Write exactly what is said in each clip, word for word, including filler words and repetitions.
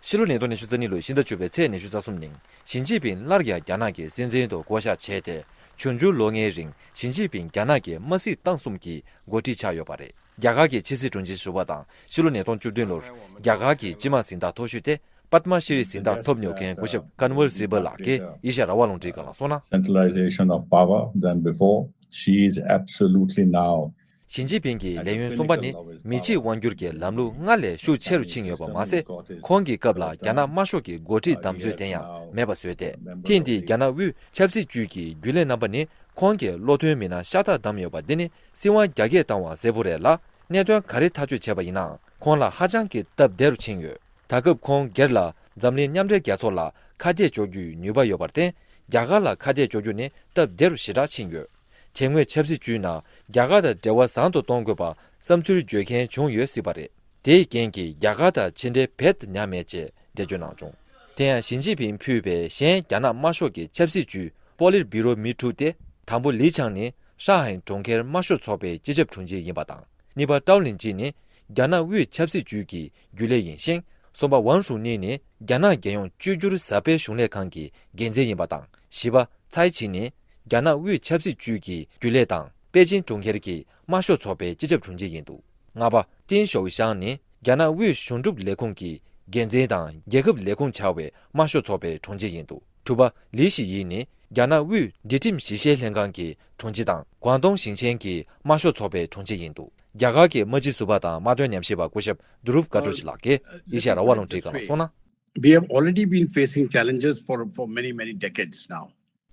ཕྱི་ལོ་ཉིས་སྟོང་ཉི་ཤུ་རྩ་གཉིས་ལོའི་ཕྱི་ཟླ་བཅུ་པའི་ཚེས་ཉི་ཤུ་རྩ་གསུམ་ཉིན་ཞི་ཅིན་ཕིང་སླར་ཡང་རྒྱ་ནག་གི་སྲིད་འཛིན་དུ་བསྐོ་གཞག་བྱས་ཏེ། འབྱུང་འགྱུར་ལོ་ལྔའི་རིང་ཞི་ཅིན་ཕིང་རྒྱ་ནག་གི་དམར་སྲིད་ཏང་གསུམ་གྱི་འགོ་ཁྲིད་ཆགས་ཡོད་པ་རེད། རྒྱ་གར་གྱི་ཕྱི་སྲིད་དྲུང་ཆེ་ཟུར་པ་དང་ཕྱི་ལོ་ཉིས་སྟོང་བཅུ་བདུན་ལོར་རྒྱ་གར་གྱི་སྤྱི་དམངས་གཟེངས་རྟགས་མཐོ་ཤོས་ཏེ་པདྨ་ཤྲི་རི་གཟེངས་རྟགས་ཐོབ་མྱོང་མཁན་སྐུ་ཞབས་ཀན་ཝལ་སིལ་བྷ་ལགས་ཀྱིས་ཨེ་ཤ་ཡ་རང་དབང་རླུང་འཕྲིན་ཁང་ལ་གསུངས་ན། Centralization of power than before. She is absolutely now ཞི་ཅིན་ཕིང་གི་ལས་ཡུན་གསུམ་པ་ནི་མི་གཅིག་དབང་སྒྱུར་གྱི་ལམ་ལུགས་སྔར་ལས་ཤུགས་ཆེ་རུ་ཕྱིན་ཡོད་པ་མ་ཟད། ཁོང་གི་སྐབས་ལ་རྒྱ་ནག་དམར་ཤོག་གི་འགོ་ཁྲིད་བདམས་སྲོལ་དེ་ཡང་མེད་པ་བཟོས་ཏེ། ཐེངས་འདིའི་རྒྱ་ནག་དབུས་ཆབ་སྲིད་ཅུས་ཀྱི་རྒྱུན་ལས་རྣམ་པ་ནི་ཁོང་གི་བློ་མཐུན་མི་སྣ་ཤ་སྟག་བདམས་ཡོད་པ་འདི་ནི་སྲིད་དབང་རྒྱ་སྐྱེད་བཏང་བ་གསལ་པོ་རེད་ལ། གནད་དོན་ག་རེ་ཐག་གཅོད་བྱས་པ་ཡིན་ནའང་ཁོང་ལ་ཧ་ཅང་གི་སྟབས་བདེ་རུ་ཕྱིན་ཡོད། ད་སྐབས་ཁོང་སྒེར་ལ་འཛམ་གླིང་མཉམ་འབྲེལ་རྒྱལ་ཚོགས་ལ་ཁ་གཏད་གཅོག་རྒྱུའི་ནུས་པ་ཡོད་པར་བརྟེན། རྒྱ་གར་ལ་ཁ་གཏད་གཅོག་རྒྱུ་ནི་སྟབས་བདེ་རུ་ཞེ་དྲག་ཕྱིན་ཡོད། དེ་སྔོན་ཆབ་སྲིད་ཅུས་ནང་རྒྱ་གར་དང་འབྲེལ་བ་བཟང་དུ་གཏོང་དགོས་པ་བསམ་ཚུལ་བརྗོད་མཁན་བྱུང་ཡོད་སྲིད་པ་རེད། དེའི་རྐྱེན་གྱིས་རྒྱ་གར་དང་ཕྱི་འབྲེལ་རྦད་དེ་ཉམས་མེད་ཅེས་འགྲེལ་བརྗོད་གནང་བྱུང་། དེ་ཡང་ཞི་ཅིན་ཕིང་ཕུད་པའི་གཞན་རྒྱ་ནག་དམར་ཤོག་གི་ཆབ་སྲིད་ཅུས་པོ་ལིཏ་བྷི་རོ་མི་དྲུག་སྟེ། དང་པོ་ལི་ཆང་ནི་ཧྲ་ཧའེ་གྲོང་ཁྱེར་དམར་ཤོག་ཚོགས་པའི་སྤྱི་ཁྱབ་དྲུང་ཆེ་ཡིན་པ་དང་། གཉིས་པ་ཀྲའོ་ལིན་ཅི་ནི་རྒྱ་ནག་དབུས་ཆབ་སྲིད་ཅུས་ཀྱི་རྒྱུན་ལས་ཡིན་ཞིང་། གསུམ་པ་ཝང་ཧྲུའུ་ནི་ནི་རྒྱ་ནག་རྒྱལ་ཡོངས་བཅོས་བསྒྱུར་གསར་སྤེལ་གཞུང་ལས་ཁང་གི་འགན་འཛིན་ཡིན་པ་དང་། བཞི་པ་ཚའེ་ཆི་ནི་རྒྱ་ནག་དབུས་ཆབ་སྲིད་ཅུས་ཀྱི་རྒྱུན་ལས་དང་པེ་ཅིན་གྲོང་ཁྱེར་གྱི་དམར་ཤོག་ཚོགས་པའི་སྤྱི་ཁྱབ་དྲུང་ཆེ་ཡིན་འདུག་ལྔ་པ་ཏིན་ཞའོ་ཞང་ནི་རྒྱ་ནག་དབུས་གཞུང་སྒྲུབ་ལས་ཁུངས་ཀྱི་འགན་འཛིན་དང་རྒྱལ་ཁབ་ལས་ཁུངས་བྱ་བའི་དམར་ཤོག་ཚོགས་པའི་དྲུང་ཆེ་ཡིན་འདུག་དྲུག་པ་ལི་ཞི་ཡི་ནི་རྒྱ་ནག་དབུས་སྒྲིག་ཁྲིམས་ཞིབ་བཤེར་ལྷན་ཁང་གི་དྲུང་ཆེ་དང་ཀོང་ཏུང་ཞིང་ཆེན་གྱི་དམར་ཤོག་ཚོགས་པའི་དྲུང་ཆེ་ཡིན་འདུག་རྒྱ་གར་གྱི་དམག་སྤྱི་ཟུར་པ་དང་དམག་དོན་ཉམས་ཞིབ་པ་སྐུ་ཞབས་དུ་རུབ་ཀ་ཏོ་ཅི་ལགས་ཀྱིས་ཨེ་ཤ་ཡ་རང་དབང་རླུང་འཕྲིན་ཁང་ལ་གསུངས་ན། We have already been facing challenges for, for many, many decades now.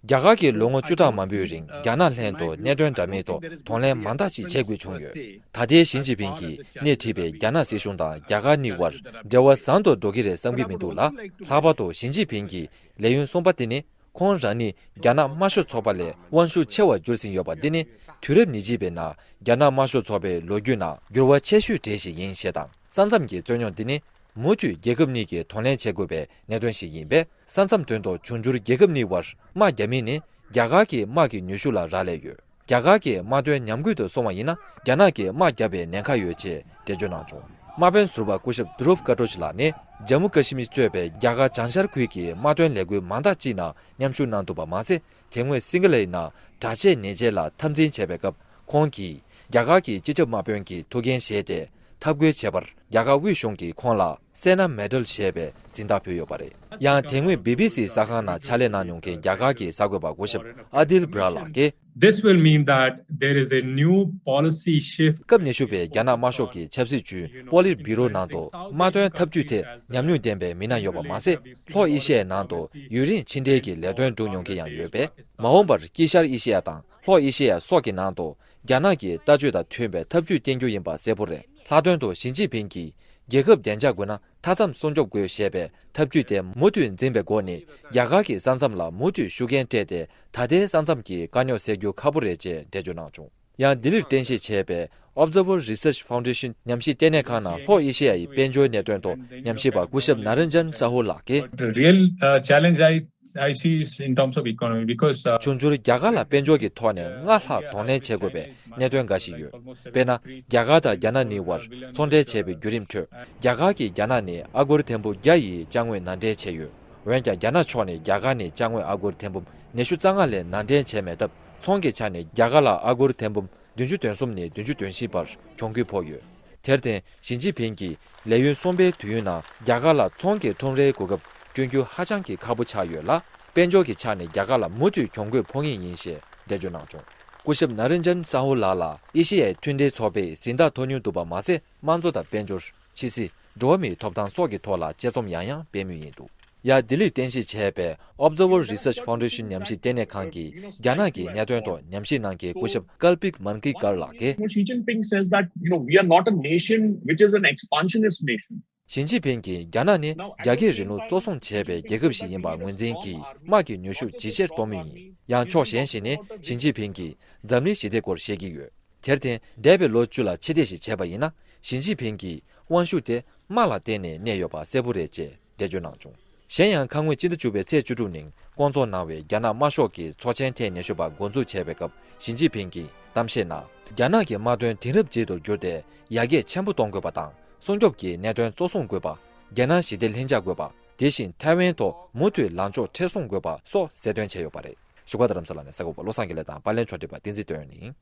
རྒྱ་གར་གྱིས་ལོ་ངོ་བཅུ་ཕྲག་མང་པོའི་རིང་རྒྱ་ནག་ལྷན་དུ་གནད་དོན་འདྲ་མིན་ཐོག་གདོང་ལེན་མང་དག་ཅིག་བྱེད་དགོས་བྱུང་ཡོད། ད་ལྟའི་ཞི་ཅིན་ཕིང་གིས་སྣེ་ཁྲིད་པའི་རྒྱ་ནག་སྲིད་གཞུང་དང་རྒྱ་གར་གཉིས་བར་འབྲེལ་བ་བཟང་དུ་འགྲོ་གི་རེད་བསམ་གྱི་མི་འདུག་ལ། ལྷག་པར་དུ་ཞི་ཅིན་ཕིང་གིས་ལས་ཡུན་གསུམ་པ་དེ་ནི་ཁོང་རང་ཉིད་རྒྱ་ནག་དམར་ཤོག་ཚོགས་པ་ལས་དབང་ཤུགས་ཆེ་བར་གྱུར་ཟིན་ཡོད་པ་འདི་ནི། དུས་རབས་ཉེར་གཅིག་པའི་ནང་རྒྱ་ནག་དམར་ཤོག་ཚོགས་པའི་ལོ་རྒྱུས་ནང་འགྱུར་བ་ཆེ་ཤོས་གྲས་ཤིག་ཡིན་ཞེས་དང་། ས་མཚམས་ཀྱི་རྩོད་རྙོག་འདི་ནི་མུ་མཐུད་རྒྱལ་ཁབ་གཉིས་ཀྱིས་གདོང་ལེན་བྱེད་དགོས་པའི་གནད་དོན་ཞིག་ཡིན་པས། ས་མཚམས་དོན་ཐོག་འབྱུང་འགྱུར་རྒྱལ་ཁབ་གཉིས་བར་དམག་རྒྱག་མིན་ནི་རྒྱ་གར་གྱི་དམག་གི་ནུས་ཤུགས་ལ་རག་ལས་ཡོད། རྒྱ་གར་གྱི་དམག་དོན་ཉམས་རྒུད་དུ་སོང་བ་ཡིན་ན། རྒྱ་ནག་གིས་དམག་བརྒྱབ་པའི་ཉེན་ཁ་ཡོད་ཅེས་འགྲེལ་བརྗོད་གནང་བྱུང་། དམག་དཔོན་ཟུར་པ་སྐུ་ཞབས་དུ་རུབ་ཀ་ཏོ་ཅི་ལགས་ནི་ཇམ་མུ་ཀ་ཤི་མིར་གཙོས་པའི་རྒྱ་གར་བྱང་ཤར་ཁུལ་གྱི་དམག་དོན་ལས་འགུལ་མང་དག་ཅིག་ནང་མཉམ་ཞུགས་གནང་འདུག་པ་མ་ཟད། དེ་སྔོན་སིང་ག་ལའི་ནང་དྲག་ཆས་ཉེས་ཆད་ལ་འཐབ་འཛིང་བྱས་པའི་སྐབས། ཁོང་གིས་རྒྱ་གར་གྱི་སྤྱི་ཁྱབ་དམག་དཔོན་གྱི་ཐུགས་འགན་བཞེས་ཏེ་འཐབ་རྒོལ་བྱས་པར་རྒྱ་གར་དབུས་གཞུང་གིས་ཁོང་ལ་སེ་ན་མེ་ཌལ་ཞེས་པའི་གཟེངས་རྟགས་ཕུལ་ཡོད་པ་རེད། ཡང་དེ་སྔོན་བི་བི་སི་གསར་ཁང་ནང་ཕྱག་ལས་གནང་མྱོང་མཁན་རྒྱ་གར་གྱི་གསར་འགོད་པ་སྐུ་ཞབས་ཨ་དིལ་བྷྲ་ལགས་ཀྱིས། This will mean that there is a new policy shift. སྐབས་ཉི་ཤུ་པའི་རྒྱ་ནག་དམར་ཤོག་གི་ཆབ་སྲིད་ཅུས་པོ་ལིཏ་བྷི་རོ་ནང་དུ་དམག་དོན་འཐབ་ཇུས་ཐད་ཉམས་མྱོང་ལྡན་པའི་མི་སྣ་ཡོད་པ་མ་ཟད། ལྷོ་ཨེ་ཤི་ཡའི་ནང་དུ་ཡུན་རིང་ཕྱི་འབྲེལ་གྱི་ལས་དོན་བསྒྲུབས་མྱོང་མཁན་ཡང་ཡོད་པས། མ་འོངས་པར་དཀྱིལ་ཤར་ཨེ་ཤི་ཡ་དང་ལྷོ་ཨེ་ཤི་ཡ་སོགས་ཀྱི་ནང་དུ་རྒྱ་ནག་གི་ལྟ་སྤྱོད་དང་མཐུན་པའི་འཐབ་ཇུས་བསྟན་རྒྱུ་ཡིན་པ་གསལ་པོ་རེད། ལྷག་དོན་དུ་ཞི་ཅིན་ཕིང་གིས་རྒྱལ་ཁབ་བདེ་འཇགས་དགོས་ན་མཐའ་མཚམས་སྲུང་སྐྱོབ་དགོས་ཞེས་པའི་འཐབ་ཇུས་དེ་མུ་མཐུད་འཛིན་པའི་སྒོ་ནས། རྒྱ་གར་གྱི་ས་མཚམས་ལ་མུ་མཐུད་ཤུགས་རྐྱེན་སྤྲད་དེ། ད་ལྟའི་ས་མཚམས་ཀྱི་དཀའ་རྙོག་སེལ་རྒྱུ་ཁག་པོ་རེད་ཅེས་འགྲེལ་བརྗོད་གནང་བྱུང་། ཡང་ལྡི་ལིར་རྟེན་གཞི་བྱས་པའི་Observer Research Foundation ཉམས་ཞིབ་ལྟེ་གནས་ཁང་ནང་ལྷོ་ཨེ་ཤེ་ཡ་ཡི་དཔལ་འབྱོར་གནད་དོན་ཐོག་ཉམས་ཞིབ་པ་སྐུ་ཞབས་ནཱ་རན་ཇན་ས་ཧུ་ལགས་ཀྱིས། The real, uh, challenge I, I see is in terms of economy, because, uh, འབྱུང་འགྱུར་རྒྱ་གར་ལ་དཔལ་འབྱོར་གྱི་ཐོག་ནས་སྔར་ལྷག་གདོང་ལེན་བྱེད་དགོས་པའི་གནད་དོན་འགའ་ཞིག་ཡོད། དཔེར་ན། རྒྱ་གར་དང་རྒྱ་ནག་གཉིས་བར་ཚོང་འབྲེལ་བྱས་པའི་བརྒྱུད་རིམ་ཁྲོད། རྒྱ་གར་གྱིས་རྒྱ་ནག་ནས་ཨ་སྒོར་ཐེར་འབུམ་བརྒྱ་ཡི་ཅ་དངོས་ནང་འདྲེན་བྱས་ཡོད། འོན་ཀྱང་། རྒྱ་ནག་ཕྱོགས་ནས་རྒྱ་གར་ནས་ཅ་དངོས་ཨ་སྒོར་ཐེར་འབུམ་ཉི་ཤུ་རྩ་ལྔ་ལས་ནང་འདྲེན་བྱས་མེད་སྟབས། ཚོང་གི་ཆ་ནས་རྒྱ་གར་ལ་ཨ་སྒོར་ཐེར་འབུམ་བདུན་ཅུ་དོན་གསུམ་ནས་བདུན་ཅུ་དོན་བཞི་བར་གྱོང་གུད་ཕོག་ཡོད། དེར་བརྟེན། ཞི་ཅིན་ཕིང་གིས་ལས་ཡུན་གསུམ་པའི་དུས་ཡུན་ནང་རྒྱ་གར་ལ་ཚོང་གི་ཁྲོམ་རའི་གོ་སྐབས་བསྐྲུན་རྒྱུ་ཧ་ཅང་གི་ཁག་པོ་ཆགས་ཡོད་ལ། དཔལ་འབྱོར་གྱི་ཆ་ནས་རྒྱ་གར་ལ་མུ་མཐུད་གྱོང་གུད་ཕོག་ངེས་ཡིན་ཞེས་འགྲེལ་བརྗོད་གནང་བྱུང་། སྐུ་ཞབས་ནཱ་རན་ཇན་ས་ཧུ་ལགས་ལ་ཨེ་ཤེ་ཡའི་མཐུན་འབྲེལ་ཚོགས་པས་གཟེངས་རྟགས་ཐོབ་མྱོང་འདུག་པ་མ་ཟད། དམངས་གཙོ་དང་དཔལ་འབྱོར། ཕྱི་སྲིད། འགྲོ་བ་མིའི་ཐོབ་ཐང་སོགས་ཀྱི་ཐོག་ལ་དཔྱད་རྩོམ་ཡང་ཡང་སྤེལ་མུས་ཡིན་འདུག་ཡང་ལྡི་ལིར་རྟེན་གཞི་བྱས་པའི་Observer Research Foundation ཉམས་ཞིབ་ལྟེ་གནས་ཁང་གི་རྒྱ་ནག་གི་གནད་དོན་ཐོག་ཉམས་ཞིབ་གནང་མཁན་སྐུ་ཞབས་ཀལ་པིག་མན་ཀི་ཀར་ལགས་ཀྱིས། Xi Jinping says that, you know, we are not a nation which is an expansionist nation. ཞི་ཅིན་ཕིང་གིས་རྒྱ་ནག་ནི་རྒྱ་སྐྱེད་རིང་ལུགས་གཙོ་བཟུང་བྱས་པའི་རྒྱལ་ཁབ་ཞིག་ཡིན་པ་ངོས་འཛིན་གྱིས། དམག་གི་ནུས་ཤུགས་ཇེ་ཆེར་གཏོང་མུས་ཡིན། ཡང་ཕྱོགས་གཞན་ཞིག་ནས་ཞི་ཅིན་ཕིང་གིས་འཛམ་གླིང་ཞི་བདེ་སྐོར་བཤད་ཀྱི་ཡོད། དེར་བརྟེན། འདས་པའི་ལོ་བཅུ་ལ་ཕྱི་བལྟས་ཤིག་བྱས་པ་ཡིན་ན། ཞི་ཅིན་ཕིང་གི་དབང་ཤུགས་དེ་དམག་ལ་བརྟེན་ནས་གནས་ཡོད་པ་གསལ་པོ་རེད་ཅེས་འགྲེལ་བརྗོད་གནང་བྱུང་། གཞན་ཡང་། ཁ་སྔོན་སྤྱི་ཟླ་བཅུ་པའི་ཚེས་བཅུ་དྲུག་ཉིན་བསྐོང་ཚོགས་གནང་བའི་རྒྱ་ནག་དམར་ཤོག་གི་ཚོགས་ཆེན་ཐེངས་ཉི་ཤུ་པ་འགོ་འཛུགས་བྱས་པའི་སྐབས། ཞི་ཅིན་ཕིང་གིས་གཏམ་བཤད་ནང་། རྒྱ་ནག་གི་དམག་དོན་དེང་རབས་ཅན་དུ་བསྒྱུར་ཏེ་ཡར་རྒྱས་ཆེན་པོ་གཏོང་དགོས་པ་དང་། སྲུང་སྐྱོབ་ཀྱི་གནད་དོན་གཙོ་བཟུང་དགོས་པ། རྒྱ་ནག་ཞི་བདེ་ལྷིང་འཇགས་དགོས་པ། དེ་བཞིན་ཐའེ་ཝན་ཐོག་མུ་མཐུད་ལངས་ཕྱོགས་མཁྲེགས་བཟུང་དགོས་པ་སོགས་གསལ་སྟོན་བྱས་ཡོད་པ་རེད། བཞུགས་སྒར་རྡ་རམ་ས་ལ་ནས་གསར་འགོད་པ་བློ་བཟང་དགེ་ལེགས་དང་པར་ལེན་ཕྱོགས་སྒྲིག་པ་བསྟན་འཛིན་དོན་ཡོད་ཡིན།